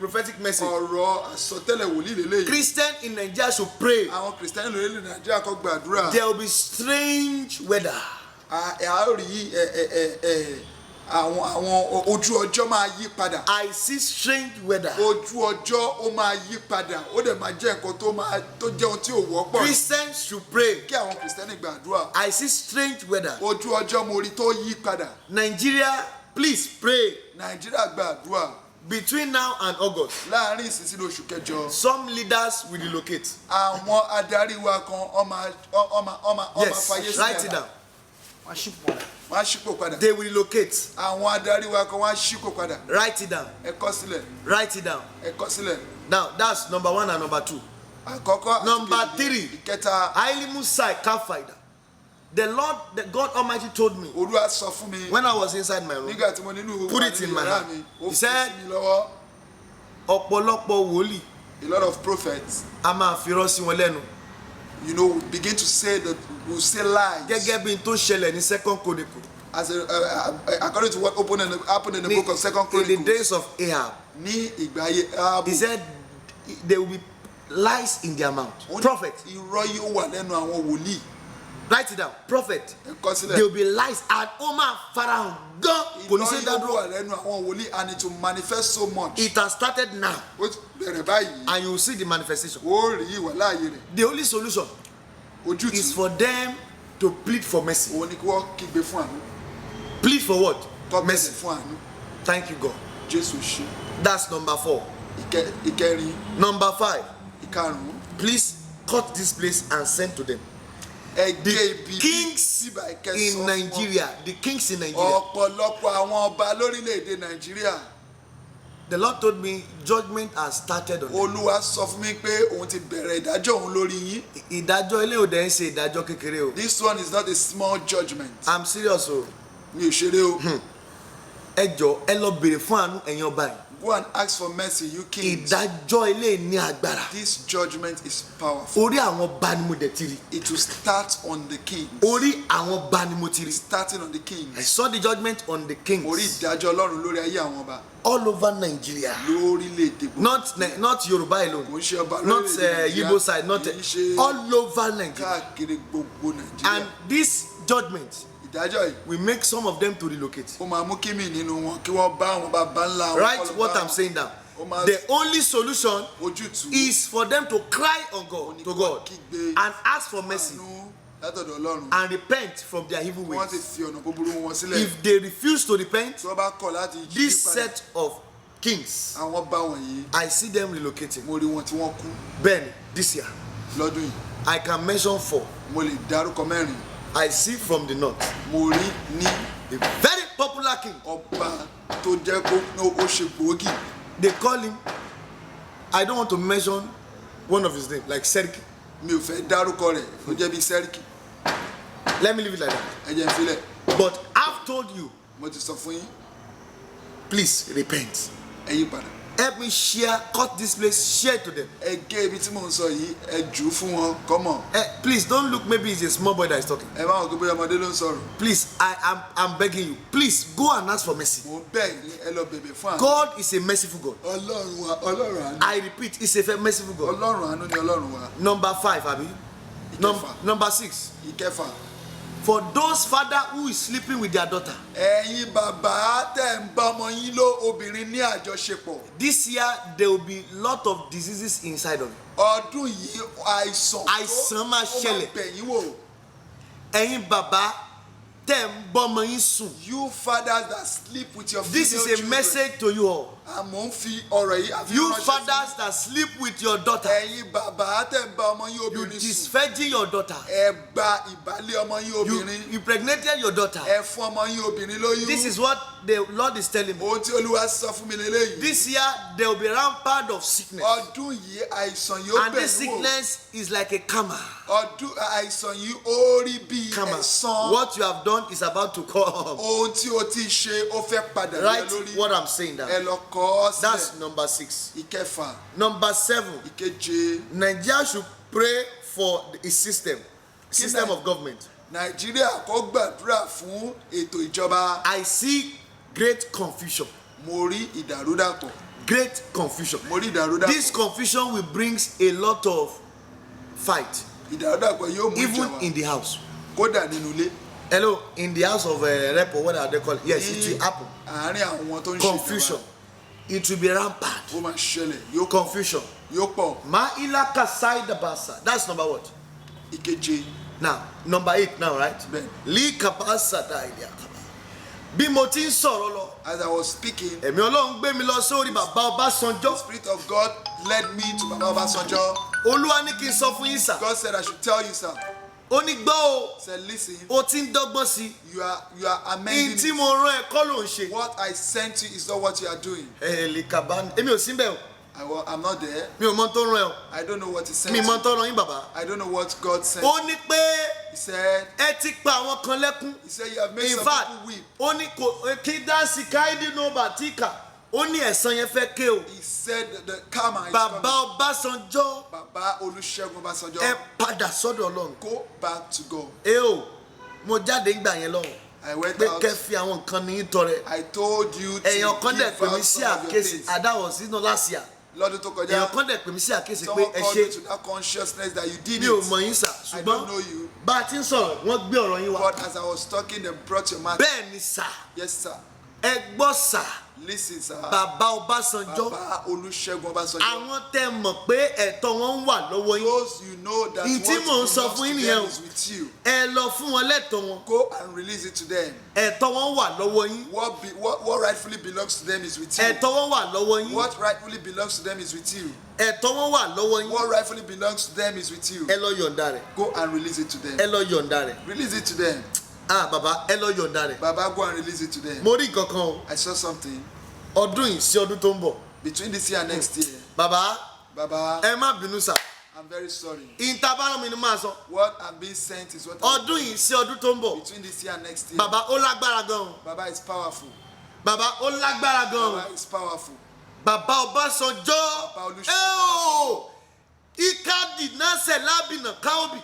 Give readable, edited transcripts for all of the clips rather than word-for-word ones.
prophetic message. Ọ̀rọ̀ àsọtẹ́lẹ̀ wòlíì lélẹ́yìí. Christian in Nigeria should pray. Àwọn Kìrìsìtẹ́nì lórílẹ̀ Nàìjíríà kó gbàdúrà. There will be strange weather. A ó rí ẹ ẹ ẹ ẹ àwọn ojú ọjọ́ máa yí padà. I see strange weather. Ojú ọjọ́ ó máa yí padà, ó dẹ̀ máa jẹ́ nǹkan tó máa tó jẹ́ ohun tí ò wọ́pọ̀. Christians should pray. Kí àwọn Kìrìsìtẹ́nì gbàdúrà. I see strange weather. Ojú ọjọ́ mo rí tó yí padà. Nigeria, please pray. Nàìjíríà, gbàdúrà. Between now and August, Láàárín ìsinsìnyí oṣù kẹjọ, some leaders will relocate. àwọn adarí wa kan ọmọ Yes, fayé write it down. Wọ́n ṣì pọ̀. Wọ́n á ṣípò padà. They will relocate. Àwọn adarí wa kan, wọ́n á ṣípò padà. Write it down. Ẹ kọ sílẹ̀. Write it down. Ẹ kọ sílẹ̀. Now, that's number one and number two. Àkọ́kọ́ àti Number kejì. three. Ìkẹta. Ailimu Sai Kafaida. The Lord, the God Almighty told me Olúwa sọ fún mi when I was inside my room, nígbà tí mo nínú Put it in my yàrá hand. mi, ó He fi said- sí mi lọ́wọ́. Ọ̀pọ̀lọpọ̀ wòlíì, A lot of prophets, a máa fi irọ́ sí wọn lẹ́nu. Begin to say that will say lies. Gẹ́gẹ́ bí n tó ṣẹlẹ̀ ní Second Chronicle. As a, according to what happened in the book of Second In the Chronicles. days of Ahab, Ní ìgbà ayé Áhábù. he said there will be lies in their mouth. Ó ní Prophet, irọ́ yóò wà lẹ́nu àwọn wòlíì. Write it down. Prophet, Ẹ kọ sílẹ̀. there will be lies and ó máa farahàn gan, kò ní Irọ́ sí yóò dádúró. wà lẹ́nu àwọn wòlíì and it will manifest so much. It has started now Ó ti bẹ̀rẹ̀ báyìí. and you will see the manifestation. Ó rí ìwà láàyè rẹ̀. The only solution Ojútùú is for them to plead for mercy. òun ni kí wọ́n kígbe fún àánú. Plead for what? Kọ́ bẹ̀rẹ̀ Mercy. fún àánú. Thank you, God. Jésù ṣe. That's number four. Ìkẹrin. Number five. Ìkarùn-ún. Please cut this place and send to them. Ẹ gé The ibi kings bíbá ìkẹsàn in fún wọn. Nigeria, the kings in Nigeria. Ọ̀pọ̀lọpọ̀ àwọn ọba lórílẹ̀‐èdè Nàìjíríà. The Lord told me judgment has started on them. Olúwa sọ fún mi pé òun ti bẹ̀rẹ̀ ìdájọ́ òun lórí yín. Ìdájọ́ ilé òde ń ṣe ìdájọ́ kékeré o. This one is not a small judgment. I'm serious o. Mi ò ṣeré o. Ẹ jọ, ẹ lọ béèrè fún àánú, ẹ̀yin ọba yìí. Go and ask for mercy, you kings. Ìdájọ́ ilé ní agbára. This judgment is powerful. Orí àwọn ọba ni mo dẹ̀ ti rí. It will start on the kings. Orí àwọn ọba ni mo ti rí. Starting on the I kings. saw the judgment on the Orí kings ìdájọ́ Ọlọ́run lórí ayé àwọn ọba all over Nigeria. lórílẹ̀‐èdè gbogbo. Not Yoruba alone. Kò ń ṣe ọba Not lórílẹ̀‐èdè Nàìjíríà. Igbo side. Not Kì í ṣe all over Nigeria. káàkiri gbogbo Nàìjíríà. And this judgment Ìdájọ́ yìí will make some of them to relocate. ó máa mú kí mi nínú wọn kí wọ́n bá àwọn bàbá ńlá wọn Write kọ́ lọ what bá I'm wọn. saying down. Ó máa The only solution ojútùú is for them to cry on God, to God, and ask for mercy àánú látọ̀dọ̀ Ọlọ́run and repent from their evil, wọ́n ti ways. fi ọ̀nà búburú wọn sílẹ̀. If they refuse to repent, Tí wọ́n bá kọ̀ láti yí this padà, set of kings, àwọn ọba wọ̀nyí, I see them relocating. mo rí wọn tí wọ́n kú Ben, this year, lọ́dún yìí. I can mention four. Mo lè dárúkọ mẹ́rin. I see from the north Mo rí ní a very popular king. ọba tó jẹ́ kó ó ṣe gbòógì. They call him, I don't want to mention one of his name, like Seriki. Mi ò fẹ́ dárúkọ rẹ̀, ó jẹ́ bí Sẹ́ríkì. Let me leave it like that. Ẹ jẹ́ n filẹ̀. But I've told you, Mo ti sọ fún yín, please repent. Ẹ yí padà. Help me share, cut this place, share it to them. Ẹ gé ibi tí mò ń sọ yìí, ẹ jù ú fún wọn kọ́mọ̀. Eh, please don't look, maybe it's a small boy that is talking. Ẹ má wò pé bóyá ọmọdé ló ń sọ̀rọ̀. Please, I'm begging you. Please go and ask for mercy. Mò ń bẹ̀ yín, ẹ lọ bẹ̀bẹ̀ fún àánú. God is a merciful God. Ọlọ́run wa, Ọlọ́run àánú. I repeat, he's a merciful God. Ọlọ́run àánú ni Ọlọ́run wa. Number five, Abi. Ìkẹfà. Number six. Ìkẹfà. For those father who is sleeping with their daughter, Ẹ̀yin bàbá tẹ̀ ń bá ọmọ yín ló obìnrin ní àjọṣepọ̀, this year there will be lot of diseases inside of you. Ọdún yìí àìsàn Àìsàn máa ó máa ṣẹlẹ̀. bẹ̀ yín wò. Ẹ̀yin bàbá tẹ̀ ń bọ́mọ yín sùn. You fathers that sleep with your This female is a children. message to you all. Àmọ́ ń fi ọ̀rọ̀ yìí àfi You ránṣẹ́ sí fathers that sleep with your daughter, ẹ̀yin bàbá tẹ̀ ń bá ọmọ yín you obìnrin sùn, disvirgin your daughter, ẹ gba ìbálé ọmọ yín you obìnrin, impregnated your daughter. Ẹ fún ọmọ yín obìnrin lóyún. This is what the Lord is telling me. Ohun tí Olúwa sọ fún mi lélẹ́yìí. This year there will be rampant of sickness. Ọdún yìí àìsàn yóò And bẹ̀ this yín wò. sickness is like a karma. Ọdún àìsàn yìí ó rí bíi Karma. ẹ̀san. What you have done is about to come. Ohun tí o ti ṣe, ó fẹ́ padà lé ẹ Write lórí. what I'm saying down. Ẹ lọ kọ ọ́ That's sílẹ̀. number six. Ìkẹfà. Number seven. Ìkeje. Nigeria should pray for the system of government. Nàìjíríà kó gbàdúrà fún ètò ìjọba. I see great confusion. Mo rí ìdàrúdàpọ̀. Great confusion. Mo rí ìdàrúdàpọ̀. This confusion will bring a lot of fight, Ìdàrúdàpọ̀ yóò mú ìjà even wá. in the house. Kódà nínú ilé. Hello, in the house of rep or what are they called? Yes, it Ní will happen. àárín àwọn tó ń ṣe Confusion. ìjọba. It will be rampant. Ó máa ṣẹlẹ̀. Yóò pọ̀. Confusion. Yóò pọ̀. Ma ilaka saida basa. That's number what? Ìkeje. Now, number 8 now, right? Bẹ́ẹ̀ni. Li kabasa da ilé akaba. Bí mo ti ń sọ̀rọ̀ lọ, As I was speaking, ẹ̀mí Ọlọ́run gbé mi lọ sórí bàbá Ọbásanjọ́. the Spirit of God led me to Baba Obasanjo. Olúwa ní kí n sọ fún yín sà. God said I should tell you, sir. Ó ní gbọ́ o, He said, listen, o ti ń dọ́gbọ́n sí i. you are Ihun amending tí it. mo rán ẹ kọ́ ló ń ṣe. What I sent you is not what you are doing. Ẹ̀ẹ́lì kaba, èmi ò sí bẹ́ẹ̀ o. I'm not there. Mi ò mọ tó rán ẹ o. I don't know what he sent Mi mọ you. tó rán yín bàbá. I don't know what God sent. Ó ní pé He said, ẹ ti pa àwọn kan lẹ́kún. he said you have made In some fact, people weep. ó ní kò kí dáàsì káídì nọ́mbà tíkà. Ó ní ẹ̀san yẹn fẹ́ ké o. He said that the karma is Bàbá coming. Ọbásanjọ́, Baba Olusegun Obasanjo, ẹ padà sọ́dọ̀ Ọlọ́run. go back to God. Ẹ o, mo jáde ńgbà yẹn lọ́hùn. I went Pé out. kẹ́ fi àwọn nǹkan ní í tọrẹ. I told you to Èèyàn kan dẹ̀ give pè mí out sí some of your àkíyèsí. things. Àdáwọ̀ sínú last year. Lọ́dún tó kọjá, Èèyàn kan dẹ̀ pè mí sí àkíyèsí pé someone ẹ called ṣe. me to that consciousness that you did Mi ò it. mọ̀ yín sà, I don't ṣùgbọ́n know you. bá a ti ń sọ̀rọ̀, wọ́n gbé ọ̀rọ̀ yín wá. But as I was talking, they brought your matter. Bẹ́ẹ̀ ni sà, Yes, sir. ẹ gbọ́ sà, Listen, sir. bàbá Ọbásanjọ́, Baba Olusegun Obasanjo. àwọn tẹ́ mọ̀ pé ẹ̀tọ́ wọn wà lọ́wọ́ yín. Those you know that N tí what mò ń sọ belongs fún yín to nìyẹn them o. is with you. Ẹ lọ fún wọn lẹ́tọ̀ọ́ wọn. Go and release it to them. Ẹ̀tọ́ wọn wà lọ́wọ́ yín. What rightfully belongs to them is with you. Ẹ̀tọ́ wọn wà lọ́wọ́ yín. What rightfully belongs to them is with you. Ẹ̀tọ́ wọn wà lọ́wọ́ yín. What rightfully belongs to them is with you. Ẹ lọ yọ̀ǹda rẹ̀. Go and release it to them. Ẹ lọ yọ̀ǹda rẹ̀. Release it to them. Ah bàbá, ẹ lọ yọ̀ǹda rẹ̀. Baba, go and release it to them. Mo rí nǹkan kan o. I saw something Ọdún yìí sí ọdún tó ń bọ̀. between this year and next year. Bàbá, Baba, ẹ má bínú sà. I'm very sorry. Ìta mi ni máa sọ. What I'm being sent is what I'm Ọdún yìí sí ọdún tó ń bọ̀. between this year and next year. Bàbá, ó lágbára gan o. Baba is powerful. Bàbá, ó lágbára gan o. Baba is powerful. Bàbá Ọbásanjọ́, Bàbá Olúṣẹ́gun ẹ o, Ikadi Nase Lábìnà Káóbì.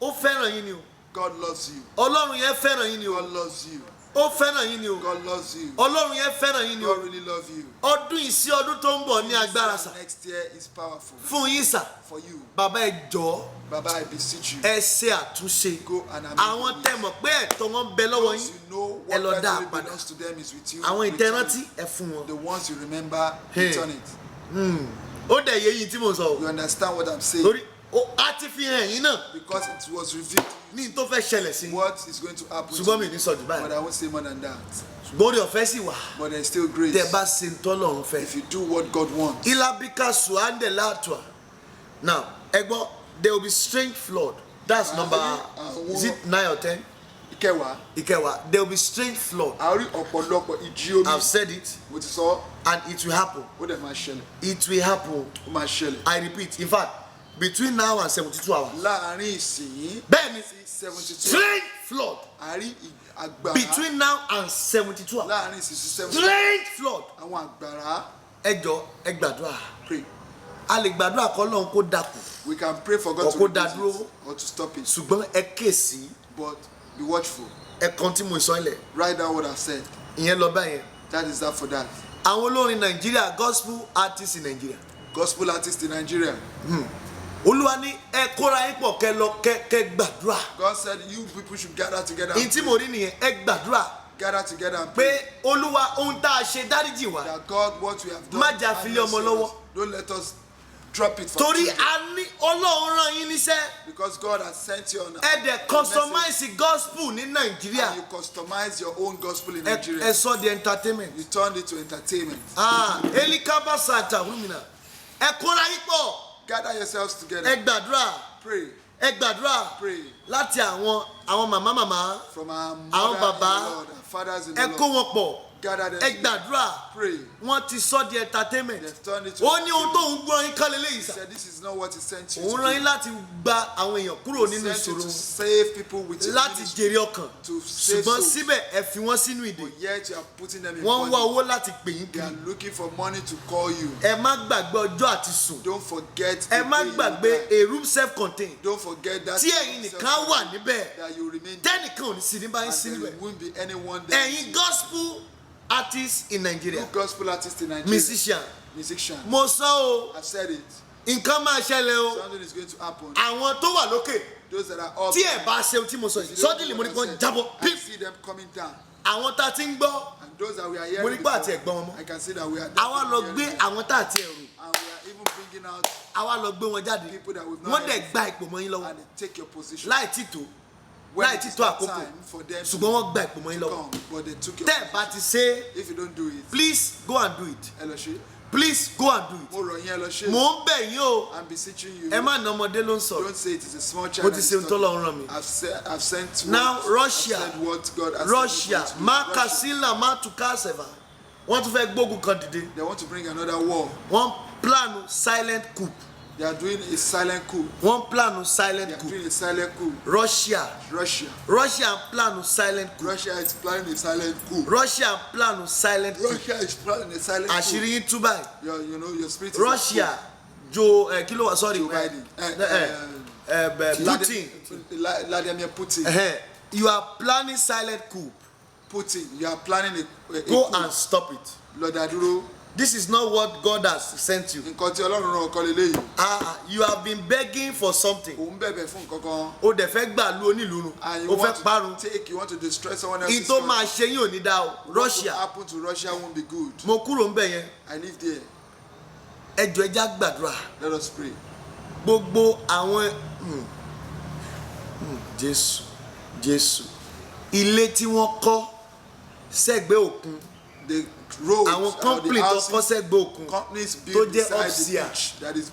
Ó fẹ́ràn yín ni o. God loves you. Ọlọ́run yẹn fẹ́ràn yín ni o. God loves you. Ó fẹ́ràn yín ni o. God loves you. Ọlọ́run yẹn fẹ́ràn yín ni o. God really loves you. Ọdún yìí sí ọdún tó ń bọ̀ ní agbára sà. Next year is powerful Fún yín sà. for you. Bàbá, ẹ jọ̀ọ́, Baba, I beseech you. ẹ ṣe àtúnṣe. Go and amend Àwọn tẹ́ mọ̀ pé ẹ̀tọ́ wọn bẹ lọ́wọ́ Those yín, you know ẹ what lọ dá a rightfully padà. belongs to them is with you. Àwọn Return ìtẹ́rántí, it. ẹ fún wọn. The ones you remember, Hey. return it. Ó dẹ̀ yé yín tí mò ń sọ o. You understand what I'm saying? Torí a ti fi hàn yín náà Because it was revealed ní n tó fẹ́ ṣẹlẹ̀ sí. what is going to happen to Ṣùgbọ́n mi you. ò ní sọ jù báyìí. But I won't say more than that. Ṣùgbọ́n oore ọ̀fẹ́ sì wà. But there's still grace. Tẹ́ bá ṣe ń tọ́lọ́run fẹ́. If you do what God wants. Ilabika suande latua. Now, ẹ gbọ́, there will be strange flood. That's number, is it 9 or 10? Ìkẹwàá. Ìkẹwàá, there will be strange flood. A rí ọ̀pọ̀lọpọ̀ ìjì omi. I've said it, Mo ti sọ, and it will happen. ó dẹ̀ máa ṣẹlẹ̀. It will happen. Ó máa ṣẹlẹ̀. I repeat, in fact, between now and 72 hours. Láàárín ìsìnyí Bẹ́ẹ̀ni, sí 72. strange flood. A rí àgbàrá. Between now and 72 hours. Láàárín ìsìnyí sí 72. Strange flood. Àwọn àgbàrá. Ẹ jọ̀ọ́, ẹ gbàdúrà. Pray. A lè gbàdúrà kọ́ lọ́hún kó dàkú. We can pray for God Or to kó dá reduce dúró. it or to stop it. Ṣùgbọ́n ẹ kíyèsí. But be watchful. Ẹ kan tí mo sọ ilẹ̀. Write down what I've said. Ìyẹn lọ báyẹn. That is that for that. Àwọn olórin Nàìjíríà, gospel artists in Nigeria. Gospel artists in Nigeria. Olúwa ní ẹ kóra yín pọ̀ kẹ́ lọ kẹ́ gbàdúrà. God said you people should gather together. Ìyí tí mo rí nìyẹn, ẹ gbàdúrà Gather together and pé pray Olúwa, ohun tá a ṣe, dáríjì wá. that God, what we have done, Má jà fi lé have ọmọ mercy on lọ́wọ́. us. Don't let us drop it for Torí children. a ní Ọlọ́run rán yín níṣẹ́. Because God has sent you on Ẹ dẹ̀ a message customize gospel ní Nàìjíríà. and you customize your own gospel in Ẹ Nigeria. ẹ sọ di entertainment. You turned it to entertainment. Ah, Elikaba Santa Rumina. Ẹ kóra yín pọ̀. Gather yourselves together. Ẹ gbàdúrà. Pray. Ẹ gbàdúrà. Pray. Láti àwọn màmá màmá. From our Àwọn mother in bàbá. the Lord, our fathers in the Ẹ kó Lord. wọn pọ̀. Gather them Ẹ together. gbàdúrà. Pray. Wọ́n ti sọ di entertainment. They've turned it to Ó ní ohun tó ń gbọ́ yín kán lélẹ́yìí He sà. said this is not what he sent you Òun to rán yín do. láti gba àwọn èèyàn kúrò He nínú sent you ìṣòro to wọn. save people with your Láti ministry. jèrè ọkàn. To save Ṣùgbọ́n souls. síbẹ̀ ẹ fi wọ́n sínú ìdè. But yet you are putting them in Wọ́n ń wá bondage. owó láti pè yín They kiri. are looking for money to call you. Ẹ má gbàgbé ọjọ́ àti sùn. Don't forget Ẹ the má day you gbàgbé die. a room self-contained. Don't forget that Tí ẹ̀yin nìkan wà níbẹ̀. that you remain there Tẹ́nìkan ò ní sí ní báyìí and sí there níbẹ̀. won't be anyone there. Ẹ̀yin gospel artist in Nigeria, Good gospel artist in Nigeria. musician. Musician. Mo sọ o, I've said it. nǹkan máa ṣẹlẹ̀ o. Something is going to happen. Àwọn tó wà lókè Those that are up. tí ẹ bá ṣe ohun tí mo sọ yìí, If you don't suddenly do mo ní what kí I wọ́n said, jábọ́. I Pip. see them coming down. Àwọn tá a ti ń gbọ́, And those that we are hearing mo ní pé àti before, ẹ̀gbọ́n wọn mọ́. I can see that we are Àwa lọ gbé àwọn tá àti ẹ̀rù, And we are even bringing out àwa lọ gbé wọn jáde. people that we've not Wọ́n dẹ̀ heard gba ipò mọ́ yín lọ́wọ́ and they take your position. láì tí tó When láì it tí is tó not àkókò, time for them to ṣùgbọ́n wọ́n gba ipò mọ́ yín lọ́wọ́. come, but they took your Tẹ́ ẹ̀ bá ti ṣe é, If you don't do it, please go and do it. ẹ lọ ṣe. Please go and do it. Mo rọ̀ yín, ẹ lọ ṣe. Mò ń bẹ̀ yín o. I'm beseeching you. Ẹ má na ọmọdé ló ń sọ̀rọ̀. Don't say it is a small child Mo that ti is ṣe ohun talking. tọ́lọ́run rán mi. I've sent Now, what, Russia. I've said what God has Russia, sent me to do. Russia, Makasila Matukaseva, wọ́n tún fẹ́ gbógun kan dìde. they want to bring another war. Wọ́n planu silent coup. They are doing a silent coup. Wọ́n planu They silent are coup. doing a silent coup. Russia, Russia. Russia planu silent coup. Russia is planning a silent coup. Russia planu silent coup. Russia is planning a silent Àṣírí coup. yín tú báyìí. Your spirit is Russia, Joe, kí ló wà, sorry, Joe Biden. Putin. Vladimir Putin. You are planning silent coup. Putin, you are planning a Go coup. and stop it. Lọ dá dúró. This is not what God has sent you. Nǹkan tí Ọlọ́run rán ọkọ leléyìí. Ah, you have been begging for something. Òun bẹ̀bẹ̀ fún nǹkan kan. O dẹ̀ fẹ́ gbà lu onílùú run. And you O fẹ́ want parun. to take, you want to destroy someone else's In tó country. máa ṣe yín ò ní dá o. What Russia, will happen to Russia won't be good. mo kúrò ń bẹ̀ yẹn. I live there. Ẹ jọ̀ọ́, ẹ já gbàdúrà. Let us pray. Gbogbo àwọn Jésù, Jésù, ilé tí wọ́n kọ́ sẹ́gbẹ́ òkun, The roads, àwọn or the company tó kọ́ houses, sẹ́gbẹ́ òkun companies tó built jẹ́ beside the upstairs. beach that is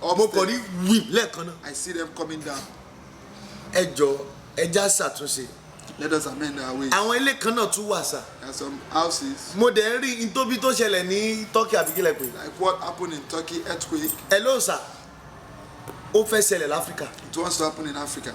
Mo kàn ní upstairs. wí lẹ́ẹ̀kan náà. I see them coming down. Ẹ jọ̀ọ́, ẹ já ṣàtúnṣe. Let us amend our ways. Àwọn ilé kan náà tún wà sà. There are some houses Mo dẹ̀ ń rí ntóbi tó ṣẹlẹ̀ ní Turkey, àbí kílẹ̀ pé. like what happened in Turkey earthquake. Ẹ ló sà, ó fẹ́ ṣẹlẹ̀ láfíríkà. It wants to happen in Africa.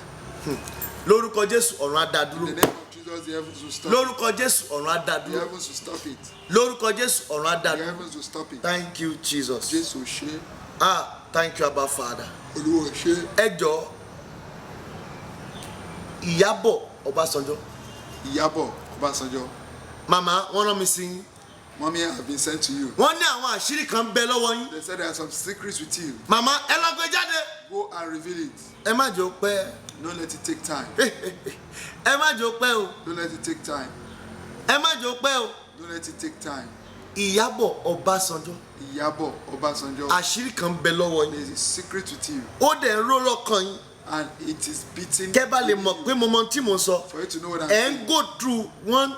Lórúkọ Jésù, ọ̀run á dá In dúró. the name of Jesus, the heavens will stop. Lórúkọ Jésù, ọ̀run á dá The dúró. heavens will stop it. Lórúkọ Jésù, ọ̀run á dá The dúró. heavens will stop it. Thank you, Jesus. Jésù ṣe. Ah, thank you, Abba Father. Olúwa ṣe. Ẹ jọ̀ọ́, Ìyábọ̀ Ọbásanjọ́. Ìyábọ̀ Ọbásanjọ́. Màmá, wọ́n rán mi sí yín. Mommy, I have been sent to you. Wọ́n ní àwọn àṣírí kan ń bẹ lọ́wọ́ yín. They said there are some secrets with you. Màmá, ẹ lọ gbé jáde. Go and reveal it. Ẹ má jẹ́ ó pẹ́. Don't let it take time. Ẹ má jẹ́ ó pẹ́ o. Don't let it take time. Ẹ má jẹ́ ó pẹ́ o. Don't let it take time. Ìyábọ̀ Ọbásanjọ́, Ìyábọ̀ Ọbásanjọ́. àṣírí kan ń bẹ lọ́wọ́ yín. There is a secret with you Ó dẹ̀ ń ró lọ́kàn yín. and it is beating. Kẹ́ bá lè mọ̀ pé mo mọ ohun tí mo ń sọ. For you to know what I'm Ẹ ń saying. go through one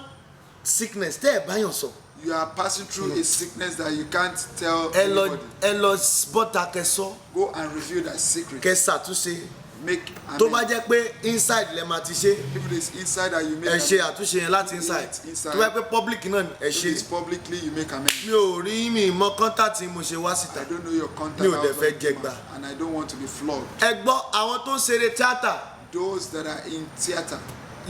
sickness tẹ́ ẹ̀ báyàn sọ. You are passing through a sickness that you can't tell Ẹ lọ, anybody. ẹ lọ bọ́ta kẹ́ sọ, Go and reveal that secret. kẹ́ ṣàtúnṣe. Make Tó bá amends. jẹ́ pé inside lẹ máa ti ṣe, If it is inside that you make ẹ ṣe amends. àtúnṣe yẹn láti inside. Inside. Tó bá jẹ́ pé public náà ni, ẹ If ṣe. it is publicly, you make amends. Mi ò rí, mi mọ contact mo ṣe wá síta. I don't know your contact. Mi ò dẹ̀ I was fẹ́ not jẹ human, gbà. and I don't want to be flogged. Ẹ gbọ́, àwọn tó ń ṣeré tíátà, Those that are in theater,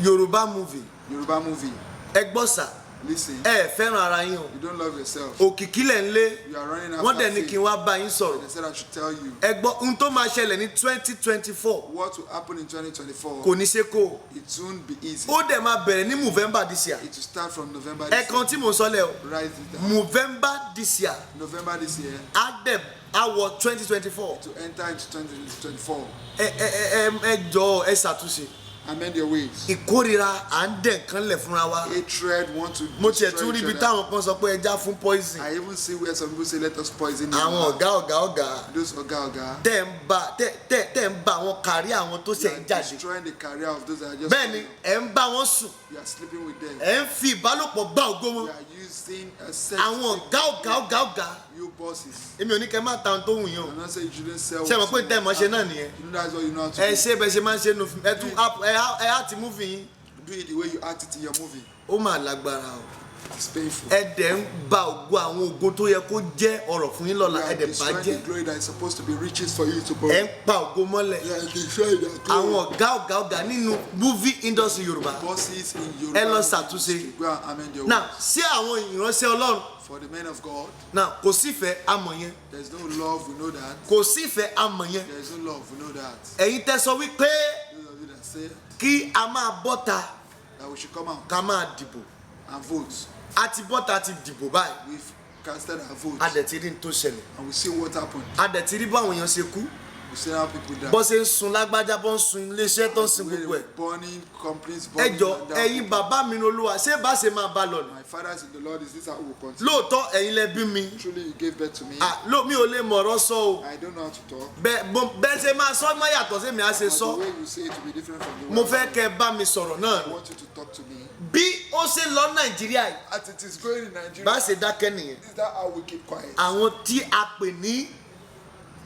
Yorùbá movie, Yoruba movie, ẹ gbọ́ sà, listen, ẹ fẹ́ràn ara yín o. you don't love yourself. Òkìkí lẹ̀ ń lé. You are running after Wọ́n dẹ̀ ní kí n fame. wá bá yín sọ̀rọ̀. They said I should tell you Ẹ gbọ́, ohun tó máa ṣẹlẹ̀ ní 2024 what will happen in 2024. kò ní ṣe kó o. It won't be easy. Ó dẹ̀ máa bẹ̀rẹ̀ ní November this year. It will start from November Ẹ this kan year. tí mò ń sọ lẹ̀ o. Write it down. November this year November this year á dẹ̀ á wọ 2024. to enter into 2024. Ẹ ẹ ẹ ẹ jọ̀ọ́, ẹ ṣàtúnṣe. Amend your ways. Ìkórira, à ń dẹ̀ nǹkan lẹ̀ fúnra wa. Hatred, want to Mo tiẹ̀ destroy tún rí each ibi other. táwọn kan sọ pé ẹja fún poison. I even see where some people say let us poison you. Àwọn ọ̀gá ọ̀gá ọ̀gá Those oga oga. tẹ́ ń ba àwọn kárí àwọn tó You ṣẹ̀ are ń jáde. destroying the career of those that are just Bẹ́ẹ̀ ni, coming up. ẹ̀ ń bá wọn sùn. You are sleeping with them. Ẹ̀ ń fi ìbálòpọ̀ bá ògo wọn. You are using a sex Àwọn ọ̀gá ọ̀gá ọ̀gá ọ̀gá. you bosses. Èmi ò ní kẹ́ má ta ohun tó wù yín o. I'm not saying you shouldn't sell. Ṣé ẹ mọ̀ pé what tẹ́ ẹ mọ̀ ṣe you náà nìyẹn? You know that's what you know how to Ẹ do. ṣe bẹ́ẹ̀ ṣe máa ń ṣe nu ẹ tún ẹ á ti movie yín. Do it the way you act it in your movie. Ó mà lágbára o. It's painful. Ẹ dẹ̀ ń ba ògo, àwọn ògo tó yẹ kó jẹ́ ọ̀rọ̀ fún yín lọ́la, You ẹ are dẹ̀ bá destroying jẹ́. the glory that is supposed to be riches for you to borrow. Ẹ ń pa ògo mọ́lẹ̀. You are destroying the glory. Àwọn ọ̀gá ọ̀gá ọ̀gá nínú movie industry Yorùbá, Bosses in Yoruba ẹ lọ movie ṣàtúnṣe. industry, go and amend your Now, ways. sí àwọn ìránṣẹ́ Ọlọ́run. For the men of God, Now, kò sífẹ̀ẹ́, amọ̀ yẹn. there's no love, we know that. Kò sífẹ̀ẹ́, amọ̀ yẹn. There is no love, we know that. Ẹ̀yin tẹ́ sọ wípé Those of you that say kí a máa bọ́ta that we should come out ká máa dìbò and vote. A ti bọ́ta ti dìbò báyìí. We've casted our vote A dẹ̀ ti rí n tó ṣẹlẹ̀. And we see what happened. A dẹ̀ ti rí báwọn èèyàn ṣe kú. We see how people die. Bọ́ ṣe ń sun lágbájá, bọ́ ń sun iléeṣẹ́ tó ń sun Where gbogbo ẹ̀. burning companies, Ẹ burning jọ, down. ẹ̀yin bàbá mi ní Olúwa, ṣé bá ṣe máa bá lọ nù? My fathers in the Lord, is this how we will continue? Lóòótọ́, ẹ̀yin lẹ bí mi. Truly, you gave birth to me. Ah, mi ò lè mọ̀rọ̀ sọ o. I don't know how to talk. Bẹ́ẹ̀ ṣe máa sọ mọ́ yàtọ̀ sí mi á ṣe But sọ. the way you say it will be different from the way Mo I fẹ́ say it. kẹ́ ẹ bá mi sọ̀rọ̀ náà. I want you to talk to me. Bí ó ṣe lọ Nàìjíríà yìí, As it is going in Nigeria, bá ṣe dákẹ́ nìyẹn. is that how we keep quiet? Àwọn tí a pè ní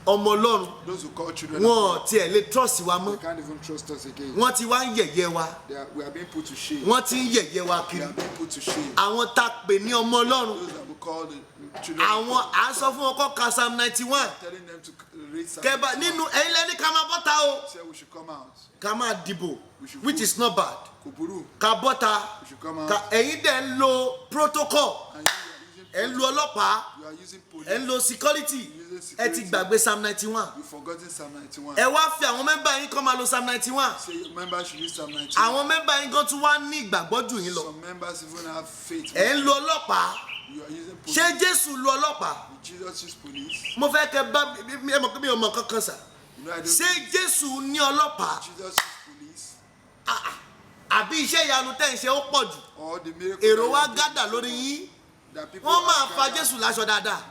ọmọ Ọlọ́run, Those who call children, wọn ò tiẹ̀ lè trust wa mọ́. they can't even trust us again. Wọ́n ti wá ń yẹ̀yẹ́ wa. We are being put to shame. Wọ́n ti ń yẹ̀yẹ́ wa We kiri. are being put to shame. Àwọn tá a pè ní ọmọ Ọlọ́run, Those that we call the children, àwọn à ń sọ fún wọn kó ka Psalm 91. telling them to read Psalm Kẹba 91. nínú ẹ̀yin lẹ́ni ká máa bọ́ta o. Say we should come out. Ká máa dìbò, We should which vote. is not bad. Kò burú. Ká bọ́ta. We should come out. Ká ẹ̀yin dẹ̀ ń lo protocol. And you Ẹ̀ ń lo ọlọ́pàá. are using, you are using police. Ẹ̀ ń lo security. Using Ẹ ti security. gbàgbé Psalm 91. You've forgotten Psalm 91. Ẹ wá fi àwọn member yín kọ́ máa lo Psalm 91. Say your members should use Psalm 91. Àwọn member yín gan tún wá ní ìgbàgbọ́ jù yín lọ. Some members even have faith. Ẹ̀ ń lo ọlọ́pàá. You are using police. Ṣé Jésù lo ọlọ́pàá? Jesus used police. Mo fẹ́ kẹ́ bá ẹ mọ̀ pé mi ò mọ̀ kankan sà. You know, I don't. Ṣé Jésù ní ọlọ́pàá? Jesus used police. Ah, ah. Àbí iṣẹ́ ìyanu tẹ́ ń ṣe ó pọ̀ jù? Or the miracle Èrò wá that gádà lórí yín. that people Wọ́n máa have fa gathered, Jésù láṣọ dáadáa.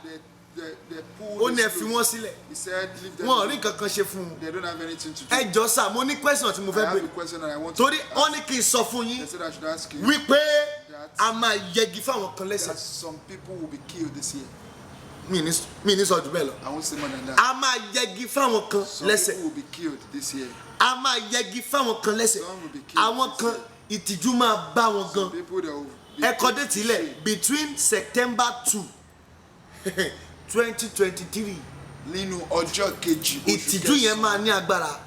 they pull Ó ní his ẹ fi clothes. wọ́n sílẹ̀. He said, leave them Wọn ò rí alone. nǹkan kan ṣe fún un. They don't have anything to do. Ẹ jọ sà, mo ní question tí mo I fẹ́ have béèrè. a question that I want Torí to wọ́n ask. ní kí n sọ fún yín They said I should ask you wípé a máa yẹgi fáwọn kan lẹ́sẹ̀. that some people will be killed this year. Mi ní sọ jù bẹ́ẹ̀ lọ. I won't say more than that. A máa yẹgi fáwọn kan Some lẹ́sẹ̀. people will be killed this year. A máa yẹgi fáwọn kan lẹ́sẹ̀. Some will be killed Àwọn this kan, year. ìtìjú máa bá wọn gan. People that will be Ẹ kọ put to date ilẹ̀ shame. between September 2, 2023. Nínú ọjọ́ kejì oṣù Ìtìjú yẹn kẹsàn-án. máa ní agbára.